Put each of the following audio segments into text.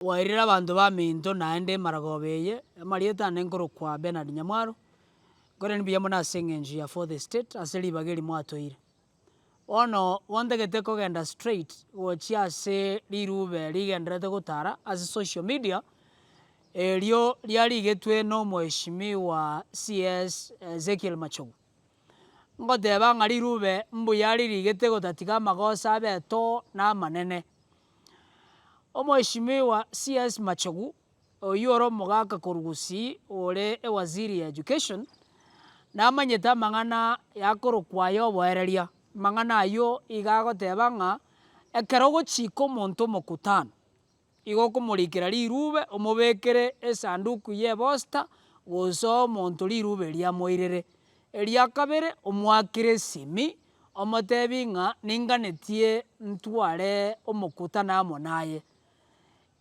Bwairire abanto baminto naende emaragoba eye, amarieta ane nkorokwa Bernard Nyamwaro, nkorende mbuya mono ase eng'encho ya fourth estate ase ribaga eri mwatoire. Bono gontagete kogenda straight gochia ase rirube rigendererete gotara ase social media, erio riarigetwe na omheshimiwa CS Ezekiel Machogu. Ngoteba ng'a rirube mbuya ririgete gotatiga amagoso abeto na amanene. Omheshimiwa CS Machogu, oyio ore omogaka korwa Gusii ore ewaziri ya education, namanyete amang'ana yakorokwa aya oboereria, amang'ana ayio iga agoteba ng'a ekero ogochika omonto omokutano, igo okomorikera rirube omobekere esanduku ya ebosta gose omonto rirube erio amoirere. Eria kabere omoakere esimi Omotebi ng'a ninganetie ntware omokutano amo naye.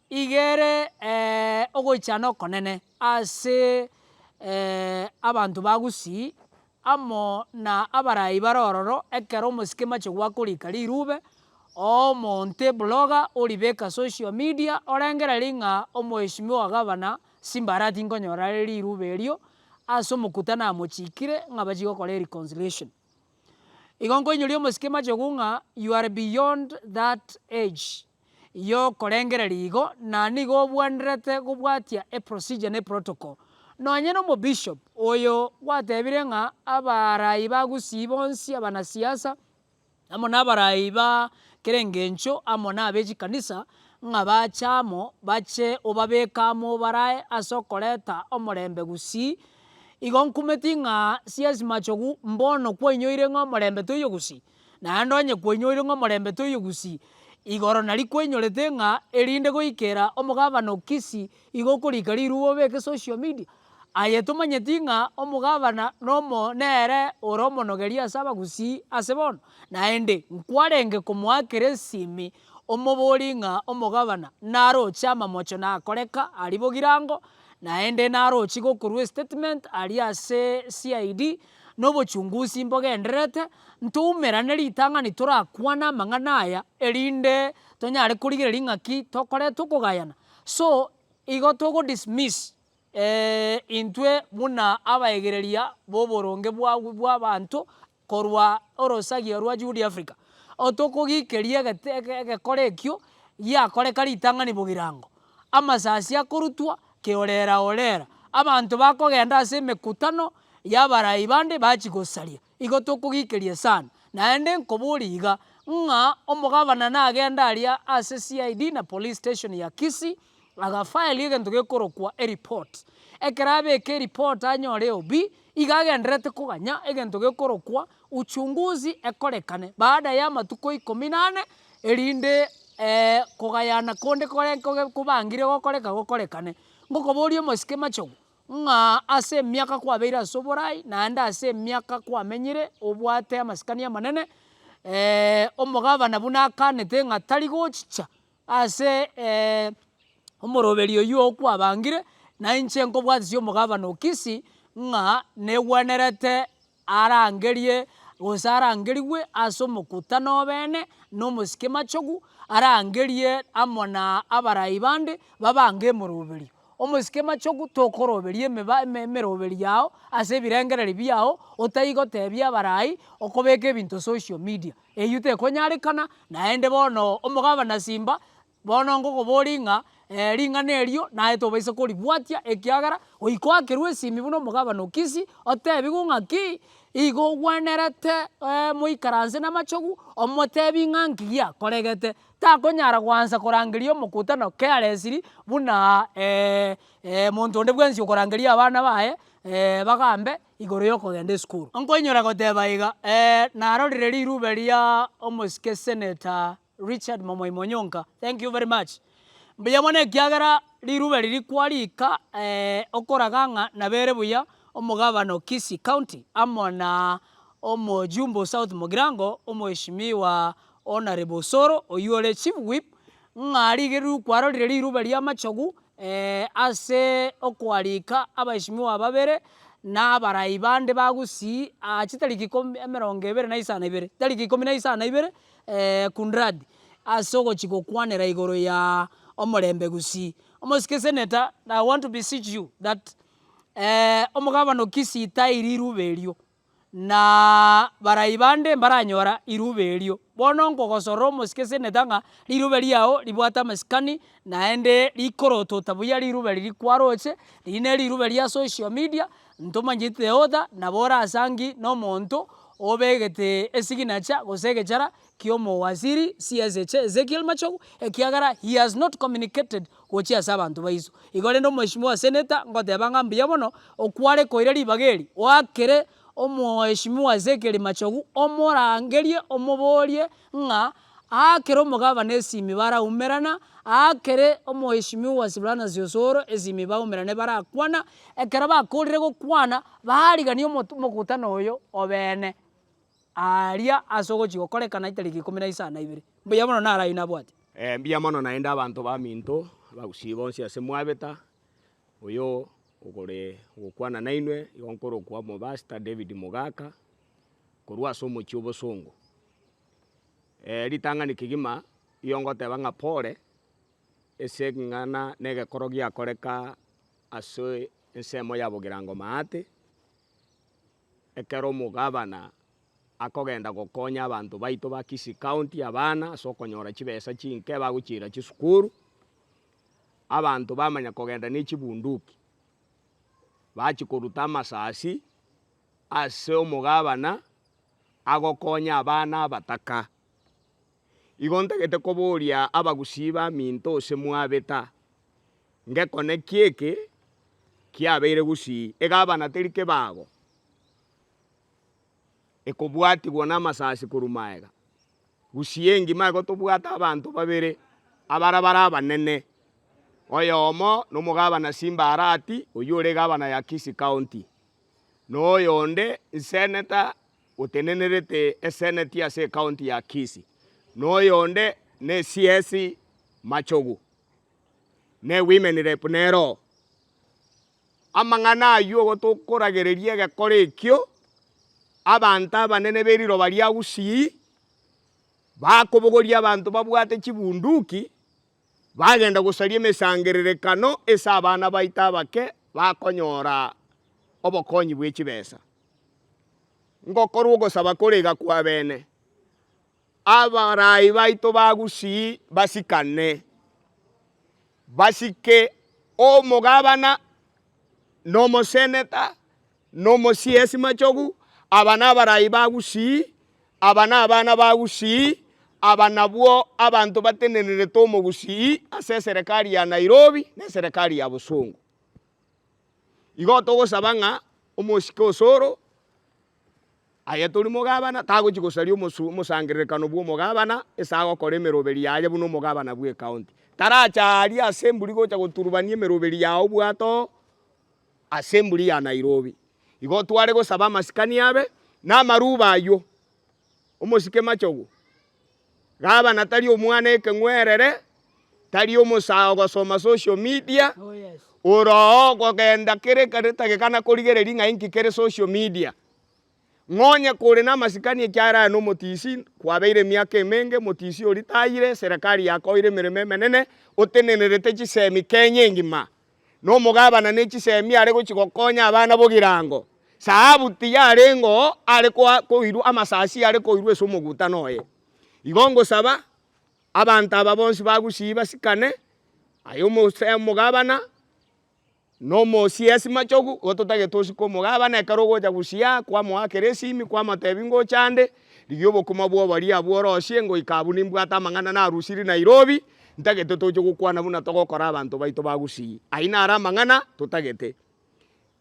Iga ere ogoichana okonene ase abanto ba Gusii amo na abarai bare ororo ekero omosike mache gwakorika rirube, omonto eblogger oribeka social media orengereria ng'a omoheshimiwa gavana Simba Arati nkonyora are rirube erio ase omokutano amochikire ng'a bachie gokora ereconciliation. Igo nkoinyoria omosike machogu ng'a you are beyond that age yokorengereria igo, na nigo obwenerete kobwatia eprocedure na eprotocol. Nonye na omobishop oyo gwatebire ng'a abarai ba gusii bonsi abanasiasa, amo na abarai ba kera engencho amo na abe chikanisa, ng'a bache amo bache obabeke amo obarae ase okoreta omorembe gusii, Igo nkumeti ng'a CS Machogu mbono kwainyoire ng'a omorembe toiyo gusii, naende onye kwainyoire ng'a omorembe toiyo gusii, igoro nari kwainyorete ng'a erinde goikera omogabana o Kisii igo okorika riruba obeke social media. Aye tomanyeti ng'a omogabana nomo nere ore omonogeri ase abagusii ase bono? Naende nkwarenge komoakera esimi omobori ng'a omogabana naroche amamocho nakoreka aria bogirango, Naende narochie gokorwa estatement aria ase CID, na obochungusi mbogendererete, ntoumerane ritang'ani torakwane amang'ana aya, erinde tonyare korigereria ng'aki tokoreta okogayana. So, igo togo dismiss intwe buna abaegereria ba oboronge bwa bwa abanto korwa orosagia rwa Juhudi Africa, otokogikeria egete ege egekora ekio giakoreka ritang'ani bogirango, amasasi akorutwa keorera orera, abanto bakogenda ase emekutano ya abarai bande bachia gosaria, igo tokogikeria sana. Naende nkoboria iga, ng'a omogabana nagende aria ase CID na police station ya Kisii, aga file egento gekorokwa ereport, ekero abeka ereport anyore eOB, Iga agendererete koganya egento gekorokwa uchunguzi ekorekane baada ya amatuko ikomi na ane, erinde kogayana konde kore kobangire gokoreka gokorekane. Ngokoboria omosike machogu, ng'a ase emiaka kwabeire ase oborai, naende ase emiaka kwamenyire obwate amasikani amanene, omogabana buna akanete ng'a tari gochicha Ase omoroberio oyio okwabangire, na inche nkobwatisia omogabana o Kisii ng'a negwenerete arangerie gose arangerigwe ase omokutano obene na omosike machogu, arangerie amo na abarai bande babange emoroberio. Omosike machogu tokoroberia emeba eme emeroberi yao ase ebirengereri biao, otaigotebia abarai okobeka ebinto social media. Eyio tekonyarekana, naende bono omogabana Simba, bono ngokoboria ng'a ring'ana erio naye tobaisa koribwatia ekiagera goika oakerwe esimi buna omogabana o Kisii, otebigwe ng'aki igo ogwenerete moikaranse namachogu, omotebi ng'a nki giakoregete, takonyara goansa korangeria omokutano carelessly buna monto onde bwensi okorangeria abana baye bagambe. Igoro y'okogenda esukuru. Nkoinyora goteba iga, Ee, narorire rirube ria omosike Senator Richard Momoi Monyonka. Thank you very much. Mbuya mono ekiagera rirube riria kwarika okoraga ng'a nabere buya omogabana o Kisii County amo na omojumbe o South Mugirango omheshimiwa Honourable Osoro oyio ore Chief Whip ng'a rigereru kwarorire rirube ri'amachogu ase okwarika abaeshimiwa babere, na abarai bande ba Gusii aa chitariki ikomi emerongo ebere na isano na ibere, chitariki ikomi na isano na ibere kunradi, ase ogochia gokwanera igoro ya. omorembe gusii. Omosike senator, I want to beseech you that omogabana o Kisii tairi riruba erio, na barai bande mbaranyora riruba erio. Bono nkogosorora omosike senator ng'a riruba riao ribwate amasikani naende rikorotota buya riruba riria kwaroche, riria ne riruba ria social media, ntomanyeti the author, nabo orasangi na omonto obegete esignature gose egechara kia omowaziri CS Ezekiel Machogu, ekiagera he has not communicated gochia ase abanto ba iso. Igo rende omweshimiwa senator ngoteba ng'a mbuya mono, okware koira ribaga eri, oakere omoeshimiwa Ezekiel Machogu omorangerie omoborie ng'a aakere omogabana esimi baraumerana, aakere omoeshimiwa Silanus Osoro esimi baumerane barakwana, ekero bakorire gokwana, baariganie omotu omokutano oyo obeene aaria ase ogochia gokorekana etariki ikomi na isano na ibere. Mbuya mono naro ayio nabwate. Mbuya mono naende abanto baminto, abagusii bonsi ase mwabeta, oyo okore gokwana nainwe igo nkorokwa omopastor David Mogaka, korwa ase omochie obosongo. Ritang'ani kegima, igo ngoteba ng'a pore, ase eng'ana na egekoro giakoreka ase ensemo ya Bogirango Maate, ekero omogabana akogenda gokonya abanto baito ba Kisii County abana ase okonyora chibesa chinke bagochiira chisukuru, abanto bamanya kogenda ne chibunduki, bachia koruta amasasi ase omogabana agokonya abana abataka. Igo ntagete koboria abagusii baminto ase mwabeta, ngekone ki eke kiabeire gusii? Egabana teri kebago ekobwatigwa namasasi korwa maega. Gusii engima igo tobwate abanto babere abarabare abanene, oyomo nomogabana Simba Arati oyio ore egabana ya Kisii County, na oyonde nseneta otenenerete eseneti ase ecounty ya Kisii, na oyonde ne CS Machogu, ne women rep nere oo. Amang'ana ayio igo tokoragereria egekora ekio, abanto abanene be riroba ria Gusii, bakobogoria abanto babwate chibunduki, bagenda gosaria emesangererekano ase abana baito abake bakonyora obokonyi bwe chibesa. Ngokorwa ogosaba kore iga kwabene, abarai baito ba Gusii basikane, basike omogabana, na omoseneta, na omo CS Machogu, aba nabarai ba Gusii, aba nabana ba Gusii, aba nabwo abanto batenenerete omogusii ase eserekari ya Nairobi na eserekari ya Bosongo. Igo togosaba ng'a omosike Osoro, aye tori mogabana, tagochi gosaria omosu omosangererekano bwa omogabana ase agokora emeroberi yaye buna omogabana bwa ecounty. Taracha aria ase emburi gocha goturubania emeroberi yaye obwate oo ase emburi ya Nairobi. Igo tware gosaba amasikani abe, na amaruba ayio, omosike machogu. Gabana tari omwana ekeng'werere, tari omosae ogosoma social media, ore oo okogenda kere kare etageka na korigereria ng'a inki kere social media. Ng'a onye kore namasikani ekiagera aye nomotisi, kwabeire emiaka emenge, omotisi oria tayire, eserekari yakoire emeremo emenene, otenenerete chisemi Kenya engima, na omogabana ne chisemi are gochia gokonya abana bogirango. Sahabu tiyarenge oo are koa koirwa amasasi are koirwa ase omogutano oye. Igo ngosaba, abanto aba bonsi ba Gusii basikane, aye omose omogabana, na omo CS Machogu, igo totagete osike omogabana ekero ogocha Gusii aa, kwamoakera esimi, kwamotebia ngocha ande, rigia obokima bwa oboria abwo orosie, ngoika abwo nimbwate amang'ana narusirie Nairobi, ntagete toche gokwana buna togokora abanto baito ba Gusii. Ayio naro amang'ana totagete.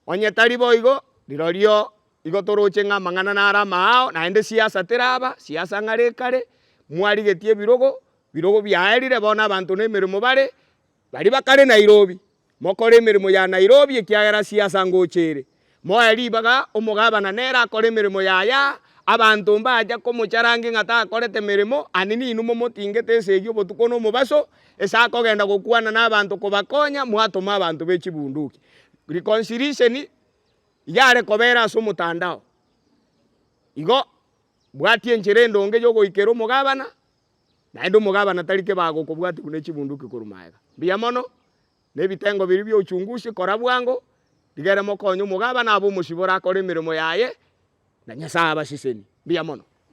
Onye tari boigo, rirorio igo toroche ng'a amang'ana naro amaao, naende siasa teraba, siasa ng'are ekare, mwarigetie ebirogo, birogo biaerire, bono abanto na emeremo bare, baria bakare Nairobi, mokore emeremo ya Nairobi ekiagera siasa ngocha ere. Moe ribaga omogabana nere akore emeremo yaye aa, abanto mbacha komocharangia ng'a takorete meremo, ani ninwe momotingete esegi obotuko na omobaso, ase akogenda gokwana na abanto kobakonya, mwatoma abanto be chibunduki. Reconciliation yare kobera ase omotandao. Igo bwatia enchera endonge yogoikera omogabana, naende omogabana tari kebago okobwatia buna echibunduki korwa magega. Mbuya mono, na ebitengo biria bia uchunguzi kora bwango, rigere mokonye omogabana abe omosibore akore emeremo yaye, na Nyasae abasesenie. Mbuya mono.